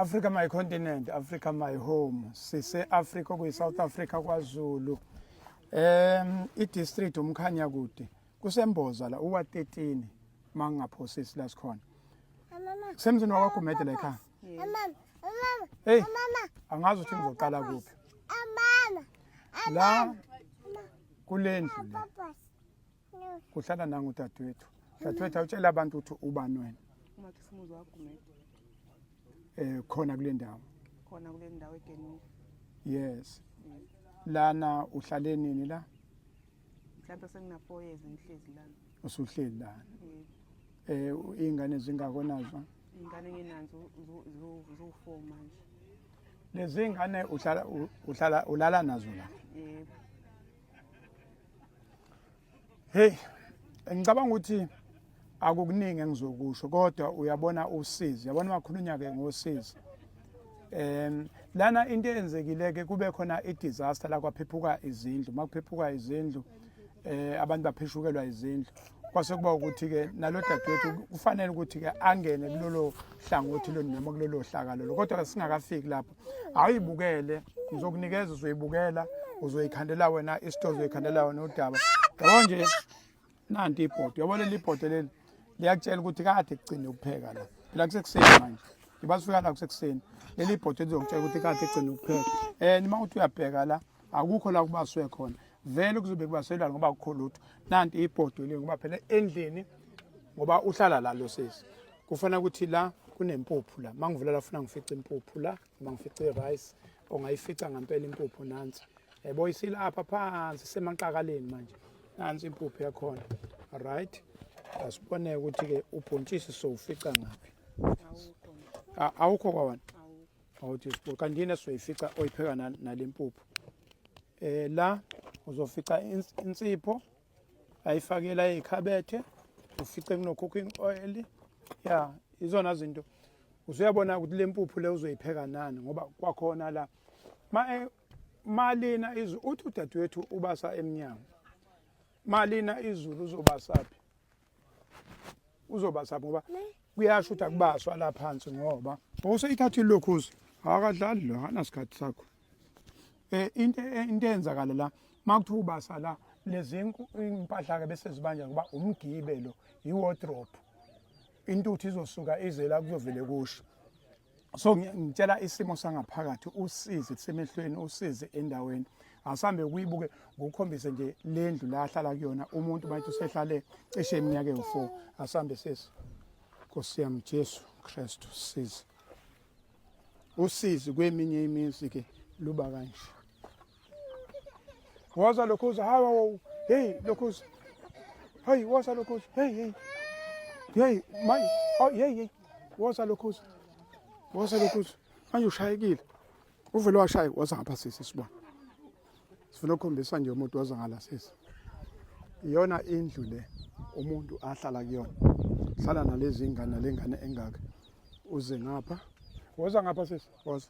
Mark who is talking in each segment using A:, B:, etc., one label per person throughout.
A: Africa my continent, Africa my home. Sise Africa kuyi South Africa kwaZulu. I district umkhanya kude. Kusemboza la uwa 13 mangingaphosisi la sikhona. Semzini wakwaGumede la ekhaya. Hey, angazi ukuthi ngizoqala kuphi. La kulendlu le. Kuhlala nangu dadewethu. Dadewethu, awutshela abantu ukuthi ubani wena.
B: Umakhisimuzi waGumede.
A: Khona kule ndawo.
B: Khona kule ndawo eGenuka.
A: Yes. Lana uhlale nini la?
B: Mhlawumbe sengina 4 years ngihlezi lana.
A: Usuhleli lana.
B: Yebo.
A: Ingane zingako nazo?
B: Ingane enginazo zu-4 manje.
A: Lezi ingane uhlala ulala nazo la?
B: Yebo.
A: Hey, ngicabanga ukuthi akukuningi engizokusho kodwa uyabona usizi. Uyabona makhulunywa ke ngosizi. Lana into eyenzekile ke, kube khona i-disaster la, kwaphephuka izindlu. Makuphephuka izindlu, abantu bapheshukelwa izindlu. Kwase kuba ukuthi ke nalo dadewethu kufanele ukuthi ke angene kulolo hlangothi lo noma kulolo hlaka lolo, kodwa singakafiki lapho, awuyibukele, ngizokunikeza, uzoyibukela, uzoyikhandela wena isitory, uzoyikhandela wena udaba. Yabo nje, nanti ibhodo, yabo leli ibhodo leli liyakutshela ukuthi kade kugcine ukupheka la. Phela kusekuseni manje, ngiba sifika la kusekuseni, leli ibhodo lizokutshela ukuthi kade kugcine ukupheka. Nima uthi uyabheka la, akukho la kubaswe khona, vele kuzobe kubaselwa ngoba akukho lutho. Nanti ibhodo le, ngoba phela endlini, ngoba uhlala la lo sisi, kufanele ukuthi la kunempuphu la. Mangivula la, funa ngifice impuphu la, noma ngifice rice, ongayifica ngempela impuphu nansi, yabo, isilapha phansi semaqakaleni manje. Nansi impuphu yakhona. Right, asibone ukuthi ke ubhontshisi sowufica ngaphi. Awukho kwawana, awuthi sibo kanti yini esizoyifica oyipheka nalempuphu. La uzofica insipho ayifakela ikhabethe, ufice kuno cooking oil. Ya, izona zinto usuyabona ukuthi le mpuphu le uzoyipheka nani, ngoba kwakhona la ma malina izulu, uthi udadewethu ubasa emnyango, malina izulu uzobasaphi? Uzobasaphi? Ngoba kuyasho ukuthi akubaswa la phansi, ngoba useyithatha ilokhuzi, akadlali lo, akanasikhathi sakho. Into eyenzakala la, makuthiwa ubasa la, lezi impahla ke bese zibanja, ngoba umgibe lo, i-wardrobe, intuthu izosuka ize la, kuzovele kusho. So ngitshela isimo sangaphakathi, usizi kusemehlweni, usizi endaweni. Asambe kuyibuke, ngikukhombise nje le ndlu la ahlala kuyona umuntu, bathi usehlale cishe iminyaka ewu-4. Asambe sesi. Nkosi yami, Jesu Kristu, sizi. Usizi kweminye imizi ke luba kanje. Woza lokhuza, hawa, hey lokhuza, hey, woza lokhuza, hey, hey, hey, may, oh, hey, hey, woza lokhuza, woza lokhuza. Manje ushayekile, uvele washaya. Woza ngapha sisi, sibona, sifuna ukukhombisa nje umuntu. Woza ngala sisi. Iyona indlu le umuntu ahlala kuyona, hlala nalezi ingane, nalengane engaka. Uze ngapha, woza ngapha sisi, woza.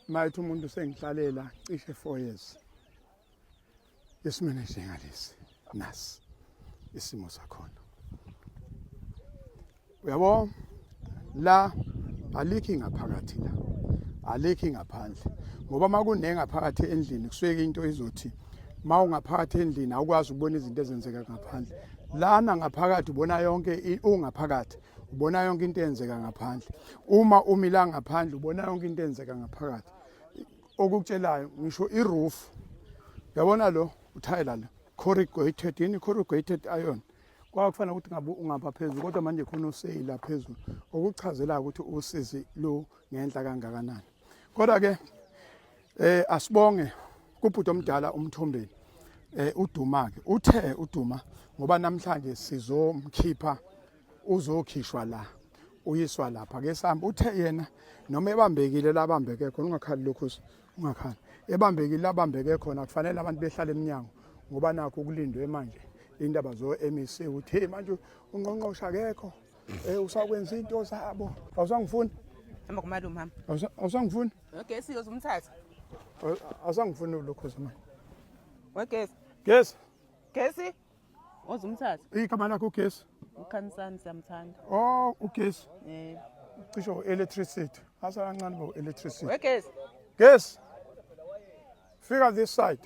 A: Mayithi umuntu sengihlalela cishe 4 years esimene njengalesi, nasi isimo sakhona. Uyabo la, alikho ingaphakathi la, alikho ingaphandle, ngoba makunengaphakathi endlini kusuke into izothi ma ungaphakathi endlini awukwazi ukubona izinto ezenzeka ngaphandle. Lana ngaphakathi ubona yonke, ungaphakathi ubona yonke into eyenzeka ngaphandle. Uma umi la ngaphandle ubona yonke into eyenzeka ngaphakathi. Okukutshelayo, ngisho i-roof, yabona lo uthayela lo, corrugated, yini, corrugated iron, kwakufanele ukuthi ngabe ungapha phezulu, kodwa manje khona useyila phezulu, okuchazela ukuthi usizi lo ngenhla kangakanani. Kodwa ke asibonge kubhuti omdala uMthombeni, uDuma ke, uthe uDuma ngoba namhlanje sizomkhipha, uzokhishwa la, uyiswa lapha ke sihamba. Uthe yena noma ebambekile la bambeke khona, ungakhali lokhu, ungakhali, ebambekile la bambeke khona, kufanele abantu behlale eminyango, ngoba nakho ukulindwe manje indaba zo MEC, ukuthi hey, manje ungqongqosha akekho, usakwenza into zabo. Awusangifuni?
B: Hamba kumalume, hamba.
A: Awusangifuni?
B: Wegesi, uzumthatha.
A: Awusangifuni lokhu manje?
B: Wegesi.
A: Gesi.
B: Gesi. Uzumthatha.
A: Igama lakho ugesi?
B: Ukhanisani, siyamthanda.
A: Oh, ugesi.
B: Eh.
A: Cishe electricity. Asala kancane bo electricity.
B: Wegesi.
A: Gesi. Fika this side.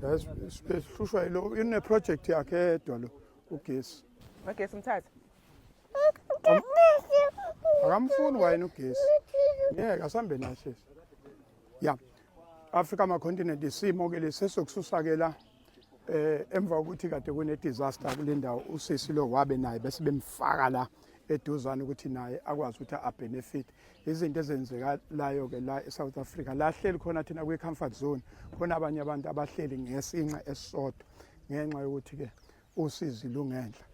A: Yes, sihlushwa yilo ine project yakhe yedwa lo ugesi.
B: Wegesi mthathe.
A: Akamfuni wayena ugesi. Ngeke asambe naye sisi. Ya. Africa ma continent isimo ke lesesokususa ke la eh emva kokuthi kade kune disaster kule ndawo usisi lo wabe naye bese bemfaka la eduzane ukuthi naye akwazi ukuthi a benefit izinto ezenzekalayo ke la eSouth Africa la hleli khona thina kwi comfort zone khona abanye abantu abahleli ngesinqa esisodwa ngenxa yokuthi ke usizi lungenhla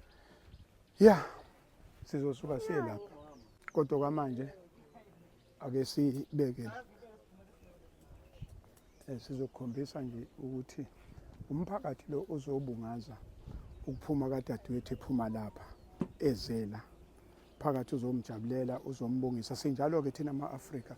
A: ya sizosuka siye lapha kodwa kwamanje ake sibeke la eh, sizokukhombisa nje ukuthi umphakathi lo uzobungaza ukuphuma kadadewethu ephuma lapha ezela phakathi uzomjabulela uzombongisa sinjalo-ke thina ama-afrika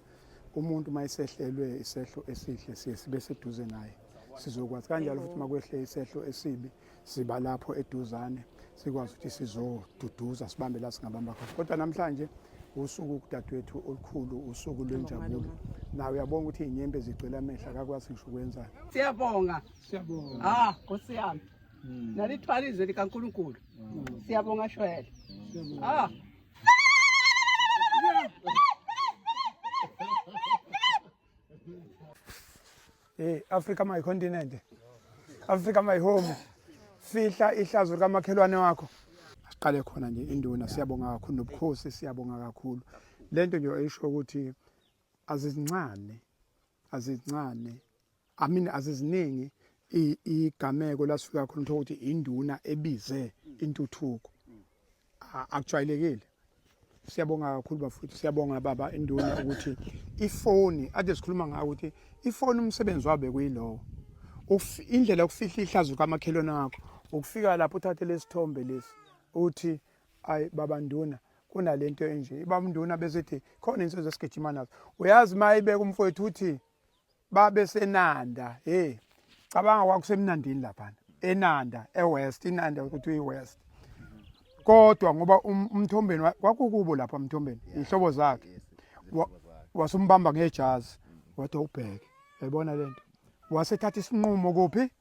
A: umuntu uma esehlelwe isehlo esihle siye sibe seduze naye sizokwazi kanjalo futhi uma kwehle isehlo esibi siba lapho eduzane sikwazi ukuthi sizoduduza sibambe la singabamba khona kodwa namhlanje usuku kudadewethu olukhulu usuku lwenjabulo nawe uyabona ukuthi iy'nyembe zigcwele amehlo akakwazi ngisho ukwenzani
C: siyabonga
A: siyabonga
C: ah nkosi yami nalithwala izwi likaNkulunkulu siyabonga shwele ah
A: Hey Africa my continent. Africa my home. Fihla ihlazo likamakhelwane wakho. Siqale khona nje induna siyabonga kakhulu nobukhosi siyabonga kakhulu. Lento nje ayisho ukuthi azizincane azizincane I mean aziziningi igameko lasifika khona uthola ukuthi induna ebize intuthuko akujwayelekile siyabonga kakhulu bafowethu siyabonga baba induna ukuthi ifoni ade sikhuluma ngayo ukuthi ifoni umsebenzi wabe kuyilowo indlela yokufihla ihlazo kamakhelwane wakho ukufika lapho uthathe lesithombe lesi uthi ayi baba nduna kunalento enje ibaba nduna bese khona insizwa esigijima nazo uyazi mayibeka umfowethu uthi babesenanda hey cabanga kwakusemnandini laphana enanda ewest inanda ukuthi uyi-west kodwa ngoba um, umthombeni kwakukubo lapha umthombeni iy'hlobo zakhe wasumbamba ngejazi wathi awubheke yayibona le nto wasethatha isinqumo kuphi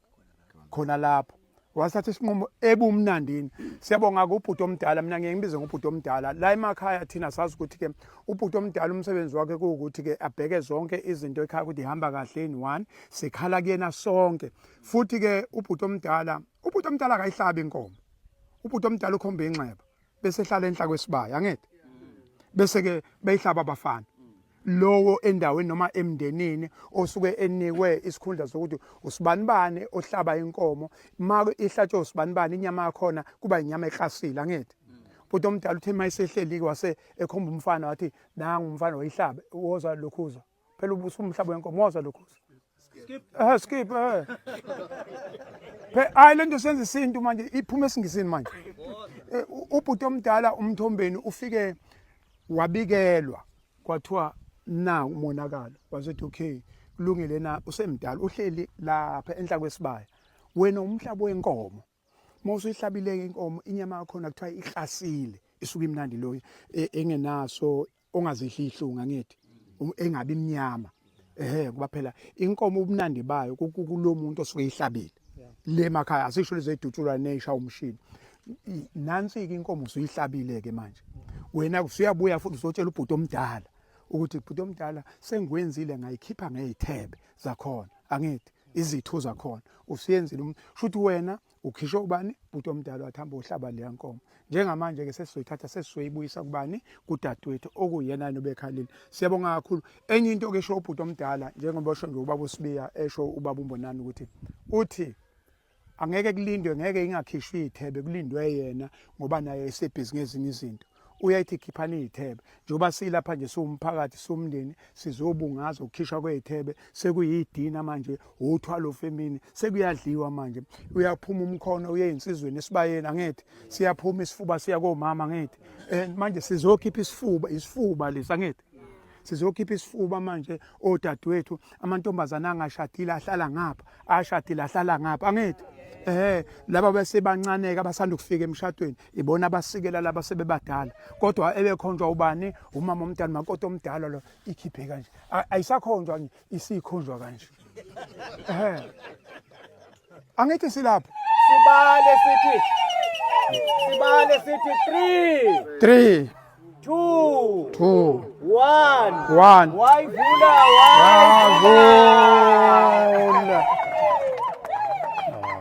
A: khona lapho wasithatha isinqumo ebumnandini siyabonga kubhuti omdala mina ngeke ngibize ngobhuti omdala la emakhaya thina sazi ukuthi ke ubhuti omdala umsebenzi wakhe kuwukuthi ke abheke zonke izinto ekhaya ukuthi ihamba kahle in one sikhala kuyena sonke futhi ke ubhuti omdala ubhuti omdala akayihlabi inkomo ubhuti omdala ukhomba inxeba bese ehlala enhla kwesibaya angithi bese ke beyihlaba abafana lowo endaweni noma emndenini osuke enikwe isikhundla sokuthi usibanibani ohlaba inkomo ma ihlatshwe usibanibani inyama yakhona kuba inyama eklasile angithi bhuti omdala uthe mayisehleli wase ekhomba umfana wathi nangu umfana wayihlaba woza lokhuza phela ubusumhlaba wenkomo woza lokhuza skip eh skip eh phe ayi lento senza isintu manje iphuma esingisini manje eh, ubhuti omdala umthombeni ufike wabikelwa kwathiwa na umonakalo wasethi okay kulungile na usemdala uhleli lapha enhla kwesibaya wena umhlaba wenkomo uma usuyihlabile inkomo inyama yakhona kuthiwa ihlasile isuke imnandi loyo e, engenaso ongazidli ihlunga ngithi um, engabi mnyama ehe kuba phela inkomo ubunandi bayo kulo muntu osuke ihlabile le makhaya asisho lezedutshulwa nesha umshini nansi ke inkomo usuyihlabile ke manje wena usuyabuya futhi uzotshela ubhuti omdala ukuthi bhuti omdala sengiwenzile ngayikhipha ngezithebe zakhona angithi izitho zakhona usuyenzile um, shuthi wena ukhishwe ubani bhuti omdala wathi hamba uhlaba leya nkomo njengamanje ke sesizoyithatha sesizoyibuyisa kubani kudadewethu okuyena nobekhalile siyabonga kakhulu enye into ke esho ubhuti omdala njengoba osho nje ubaba uSibiya esho ubaba uMbonani ukuthi uthi angeke kulindwe ngeke ingakhishwa iy'thebe kulindwe yena ngoba naye esebhizi ngezinye izinto uyayithi khiphani iy'thebe njengoba silapha nje siwumphakathi siwumndeni sizobungaza ukukhishwa kwey'thebe sekuyidina manje uthwalo femini sekuyadliwa manje uyaphuma umkhono uye ey'nsizweni esibayeni angithi siyaphuma isifuba siya komama angithi um manje sizokhipha isifuba isifuba lesi angithi Sizokhipha isifuba manje odadewethu, amantombazana angashadile ahlala ngapha, ashadile ahlala ngapha. Angithi? Eh, laba besebancaneka abasanda ukufika emshadweni ibona abasikela laba sebebadala. Kodwa ebekhonjwa ubani? Umama omdala, makoti omdala lo ikhiphe kanje. Ayisakhonjwa nje, isikhonjwa kanje. Eh. Angithi silapho.
D: Sibale sithi Sibale sithi 3
A: 3
D: 2
A: 2
D: 1
A: 1
D: Wayivula
A: wavula.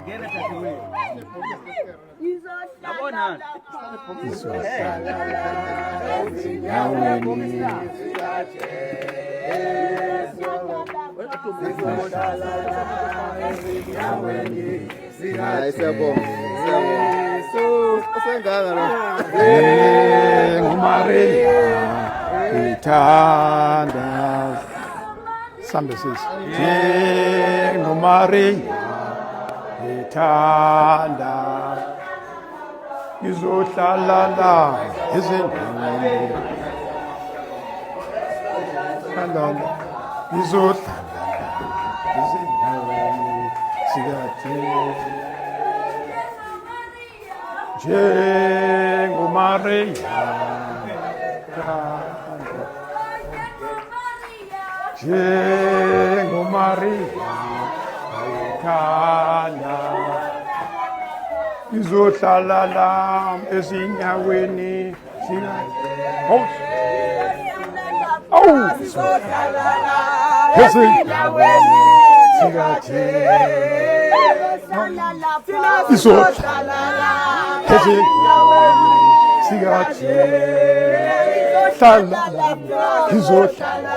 D: Ngena dadewethu. Yabona.
A: Izohlala ezinyaweni.
E: Hayi siyabonga. Siyabonga. Usengaka lo.
A: Eh, nguMaria ithanda sambe sisi NjengoMaria ithanda ngizohlala la ezindaweni hlala ngizohlala ezindaweni zikaJesu njengoMaria njengoMaria ayethanda izohlala la ezinyaweni zika Awu ezinyaweni zikaJesu izohlala ezinyaweni zikaJesu hlala izohlala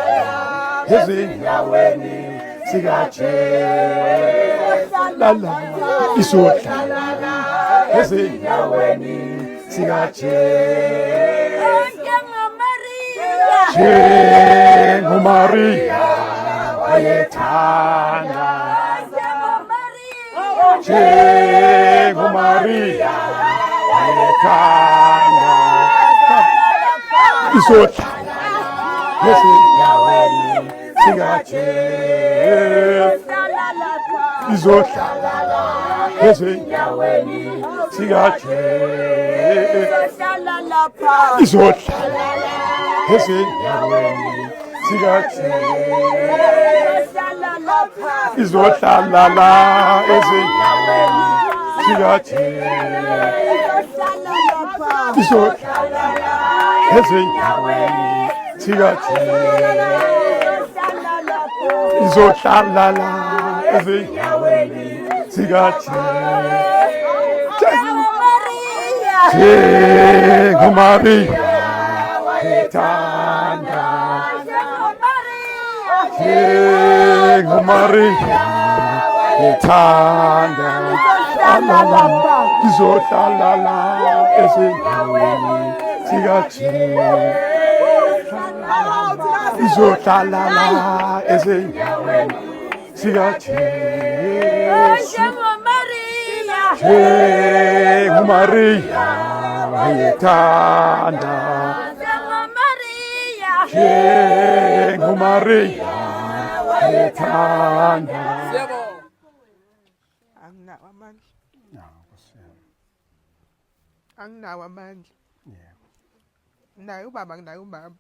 A: ezinyaweni zikaJesu lala izohlala ezinyaweni zikaJesu njengoMaria wayethanda njengoMaria wayethanda izohlala ezinyaweni zikaJesu izohlala ezinyaweni zikaJesu izohlala ezinyaweni zikaJesu izohlala la ezinyaweni zikaJesu izohlala ezinyaweni zikaJesu izohlala la ezinyaweni zikaJesu NjengoMaria ethanda NjengoMaria ethanda izohlala la ezinyaweni zikaJesu izohlala la ezinyaweni zikaJesu NjengoMaria wayethanda NjengoMaria wayethanda
B: Anginawo amandla. Anginawo amandla.
A: Yebo.
B: Naye ubaba nginaye umama.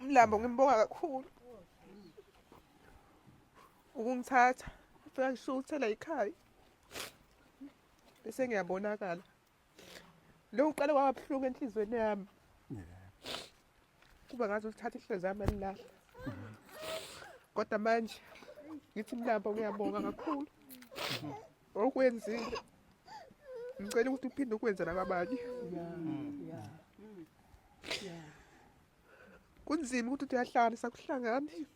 B: Umlambo ngimbonga kakhulu. Ukungithatha afika ngishuthela ekhaya. Bese ngiyabonakala. Lo uqale kwaba buhlungu enhlizweni yami. Kuba ngathi uthatha ihliziyo yami alilahla. Kodwa manje ngithi mlambo ngiyabonga kakhulu. Okwenzile. Ngicela ukuthi uphinde ukwenze nakwabanye. Kunzima ukuthi uyahlangana sakuhlangani.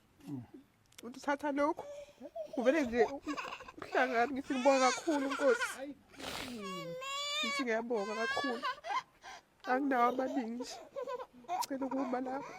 B: Uthi uthatha lokhu kuvele nje uhlangane ngithi ngibonga kakhulu Nkosi. Ngithi ngiyabonga kakhulu. Anginawo amaningi nje. Cela ukuma lapho.